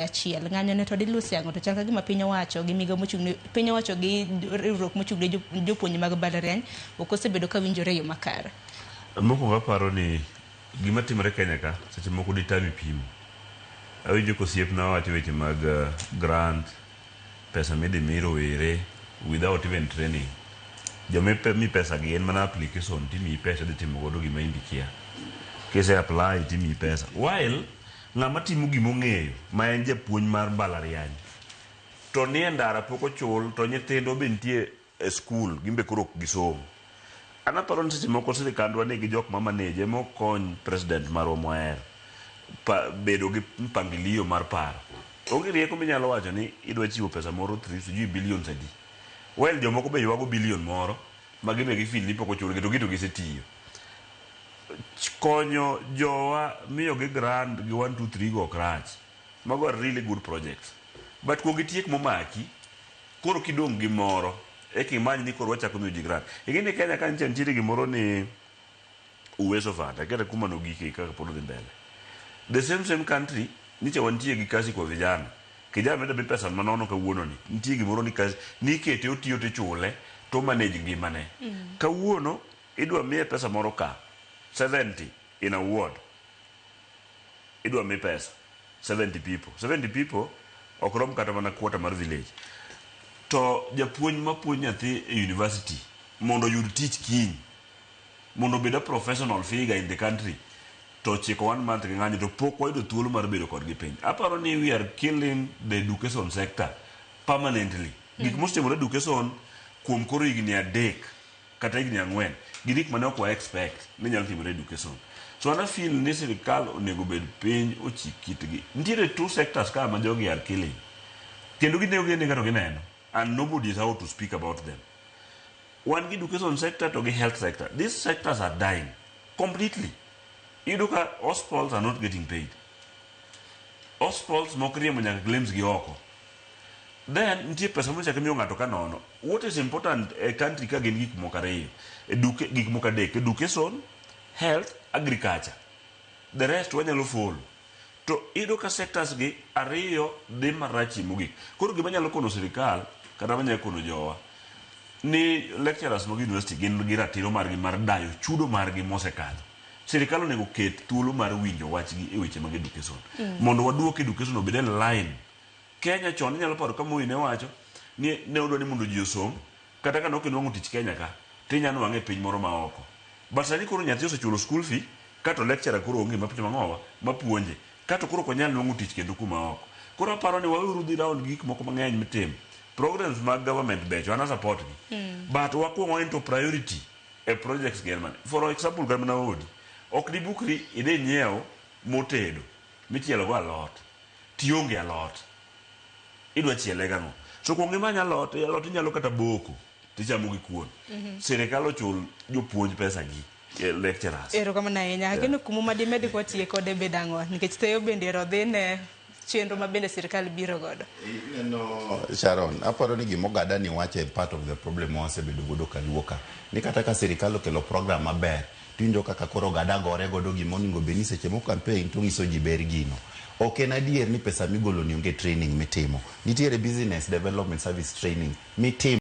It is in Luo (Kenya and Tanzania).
Achiel. Ng'anyo ne to dilusi ang'o to chal ka gima piny owacho gi migao mochung' ne piny owacho gi riwruok mochung' ne jopuonj mag mbalariany ok osebedo ka winjore e yo makare. Mokwongo aparo ni gima timore Kenya ka seche moko ditami pimo. Awinjo ka osiepna wacho weche mag grant, pesa midhi mi rowere without even training. Joma mi pesa gi en mana application timiyi pesa idhi timo godo gima in ikia. Kise apply timiyi pesa. While ng'ama timo gima ong'eyo ma en japuonj mar mbalariany to nie ndara pok ochul to nyithindwa be nitie e skul gin be koro ok gisom. An aparo ni seche moko sirikandwa nigi jok ma manage ema ok kony president marwa mwahero pa, bedo gi mpangilio mar paro. Onge rieko minyalo wacho ni idwa chiwo pesa moro 3 sijui billions adi. Well jomoko be ywago billion moro ma gin be gifeel ni pok ochulgi to gito gisetiyo. Konyo jowa miyogi grant gi 1 2 3 go ok rach. Mago are really good projects. But kuong itiek momaki, koro kidong' gi moro, eka imany ni koro wachako miyo ji grant. Ing'e ni Kenya ka nyicha nitiere gimoro ni Uwezo Fund, akia kata kuma nogike kaka pod odhi mbele. The same same country, nyicha wantie gi kazi kwa vijana. Kijana mida mi pesa manono kawuono ni, nitie gimoro ni kazi, nikete otiyo tichule, to manage ngimane. Kawuono, idwa miye pesa moro ka, 70 in a ward. Idwa mi pesa 70 people. 70 people ok rom kata mana quarter mar village. To japuonj mapuonj nyathi e university mondo oyud tich kiny, mondo obed a professional figure in the country, to ochiko one month gi ng'anyo to pok wayudo thuolo mar bedo kodgi piny. Aparo ni we are killing the education sector permanently. Gik mosetimore education kuom koro higni 3 kata higni 4 gin gik mane ok wa expect ni nyalo timore education. So an feel ni sirikal onego bed piny ochik kitgi. Nitiere two sectors ka ma jogi are killing. Kendo ginego gi to gineno and nobody is out to speak about them. Wan gi education sector to gi health sector. These sectors are dying completely. Iyudo ka hospitals are not getting paid. Hospitals moko riembo nyaka claims gi oko. Then nitie pesa mochak imiyo ng'ato ka nono. What is important e country ka gin gik moko ariyo. Gik moko adek. Education, health, agriculture. The rest wanyalo follow. To iyudo ka sectors gi ariyo dhi marachie mogik. Koro gima nyalo kono sirikal kata manyalo kono jowa ni lecturers mag university gin gi ratiro margi mar dayo chudo margi mosekadho. Sirikal onego ket thuolo mar winjo wachgi e weche mag education. Mondo waduok education obed e line. Kenya chon inyalo paro ka Moi ne wacho ni ne odwa ni mondo ji osom kata ka ne ok inwang'o tich Kenya ka tinya nwang'e e piny moro ma oko. But sani koro nyathi osechulo school fee kato lecturer koro onge ma mang'owa mapuonje kato koro ok onyal nwang'o tich kendo kuma oko. Koro aparo ni waweuru dhi round gi gik moko mang'eny mitimo. Programs mag government becho, an a support gi. But wakwong into priority e projects gi en mane. For example kata mana odi. Ok dibukri idhi nyiew motedo michielo go alot tionge alot. Idwa chiele gang'o? So kuong imany alot, alot inyalo kata boko tichamo gi kuon. Sirikal ochul jopuonj pesa gi lecturers. Erokamano ahinya. Ageno kumu madimed kwatiye kode bed ang'o? Nikech theyo bende ero dhi ne chenro ma bende sirikal biro godo. Ineno Sharon, aparo ni gima oganda ni wacho e part of the problem ma wasebedo godo kaluo ka. Ni kata ka sirikal okelo program maber, tiwinjo kaka koro oganda gore godo gima onego bed ni seche moko campaign to nyiso ji ber gino. Ok en adier ni pesa migolo ni onge training mitimo. Nitiere business development service training mitimo.